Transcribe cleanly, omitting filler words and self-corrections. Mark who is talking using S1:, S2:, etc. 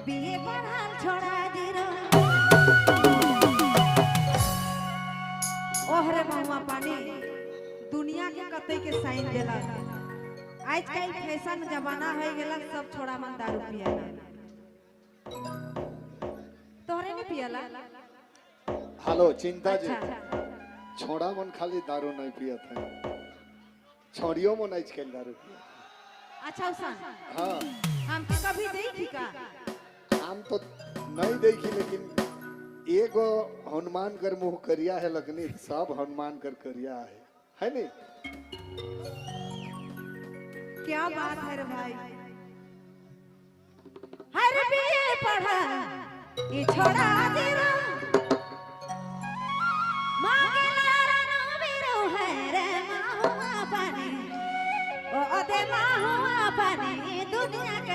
S1: बीए पढ़ल छोड़ा दिरो। ओहरे महुआ पानी, दुनिया के कतई के साइन देला। आजकल फैशन जमाना हो गेला, सब छोड़ा मन दारू पियला। तोहरे नहीं पियला?
S2: हेलो चिंता जी।
S1: अच्छा।
S2: छोड़ा मन खाली दारू नहीं पियत है, छोड़ियो मन आजकल दारू पियत।
S1: अच्छा उसान।
S2: हाँ।
S1: हमके कभी देखी का?
S2: हम तो नहीं देखी, लेकिन एगो हनुमान कर मुंह करिया है लगनी, सब हनुमान कर करिया है नहीं?
S1: क्या बात है रे भाई! हर बीए पढ़ा ई छोड़ा दिरो, मांगेला रानो बीरो है रे माहुआ पानी, ओ अदे माहुआ पानी, दुनिया के